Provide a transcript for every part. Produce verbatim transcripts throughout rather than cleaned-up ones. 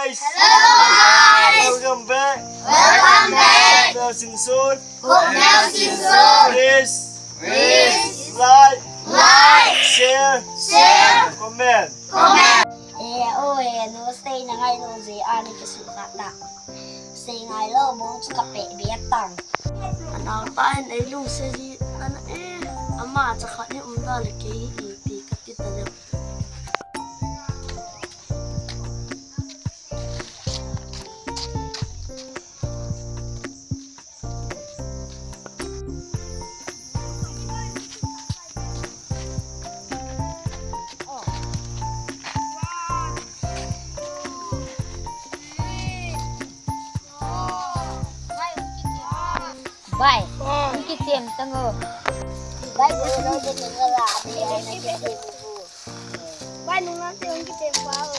Hello, guys. Welcome back. Welcome back. Nelson Sun. Nelson Sun. Please. Please. Like. Like. Share. Share. Comment. Comment. Eh, oh, eh, no, sei na ngai lo je, ani ke su ka ta. Sei ngai lo, bo chu ka pe be tang. Anau pa in ei lungset ji, ana e, ama cha khat ni um da le kei hi ipi ka ti ta le. Bai, hung kichem tang o. Bai, nung nante hung kichem pa o.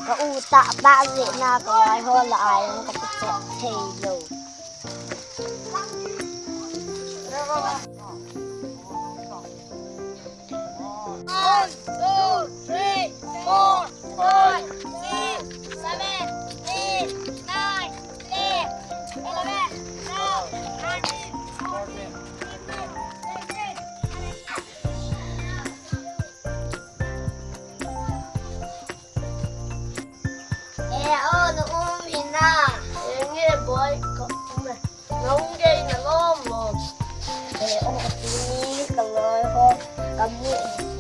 Ka u ta ta je na ka lai ho la ai ka kichem thei lo. One, two, three, four, five, six, seven, eight, nine, ten, eleven, twelve, thirteen, fourteen, fifteen, sixteen, seventeen. Eh, oh, na um hina. Eh, nge boy, ka um e. Na um gei na lom lom. Eh, oh, tuni ka loi ho, ka mu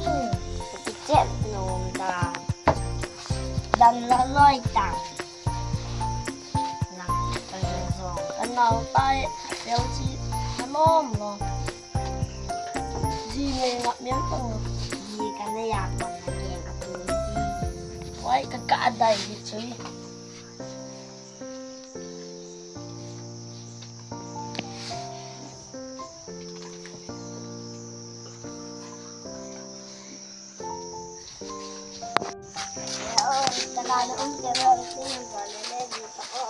in. Ka kichem nom ta. Dam la loi ta. Nang ka zong. Ka nau tai, a tel chi, na lom lom. Ji me ngap miang tang. Ji ka na yak tang na ke ka tu ji. Wai ka ka dai ji chui. Eh, oh, ka na na um ke ro, ti na ba le le ji ta o.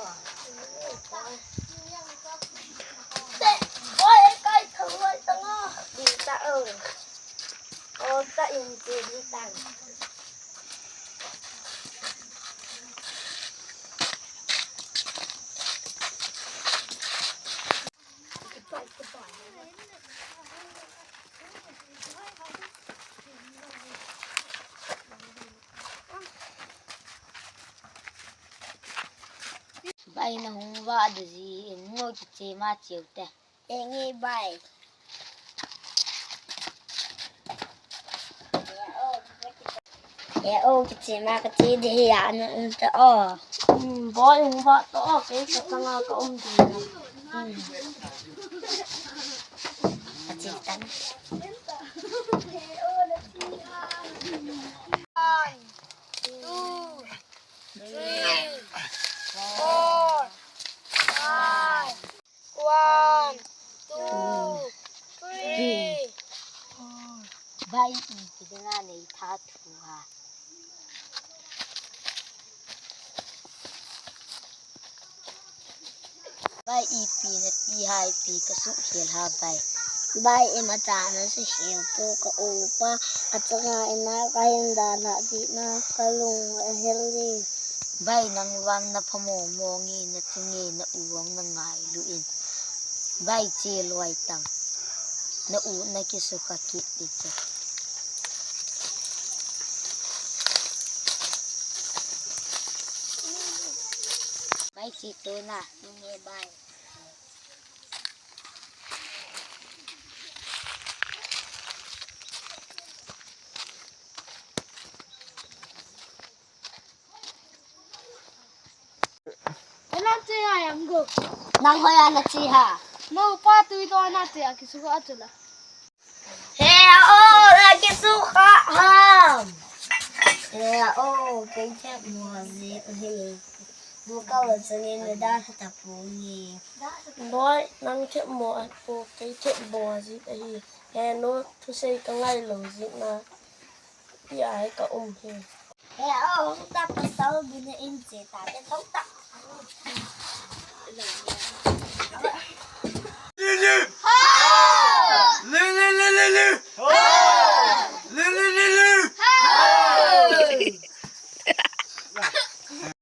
Te, oi, kai thang wai tang o. Ji ta o. O, ta in ji ji tang. Bai na hung va da ji in mo kiche ma cheu te. Enge bai. E o, kiche ma ka che de ya na um ta o. Hmm, boy, hung va to o, kei ka tanga ka um di na. Hmm. Ka che tan. One, two, three, four, five. One, two, three, four. Bai ipi dinga nei tha thu ha. Bai ipi na ti hai pi ka su hel ha bai. Bai ima cha na su hel po ka u pa. A cha nga ina ka hin da na di na ka lung a hel di. Bai nang vang na phamo mo nge na ti nge na u vang na ngai lu in. Bai che loi tang. Na u na ki su ka ki ti che. Bai che to na, ni nge bai. Elan che ha yang go. Nang hoi ana che ha. Mo pa tu do na che a ki su a chu la. He o, la ki su kha ham. He o, kei che mo zi he. Mo ka wa che ni da ta pu ni. Boy, nang che mo a pu kei che bo zi he. He no, thusei ka ngai lo zi na. Pi ai ka um hi. He o, hung ta pasal bu ne in che ta te thong ta. Lili! Lili, lili, lili! Lili!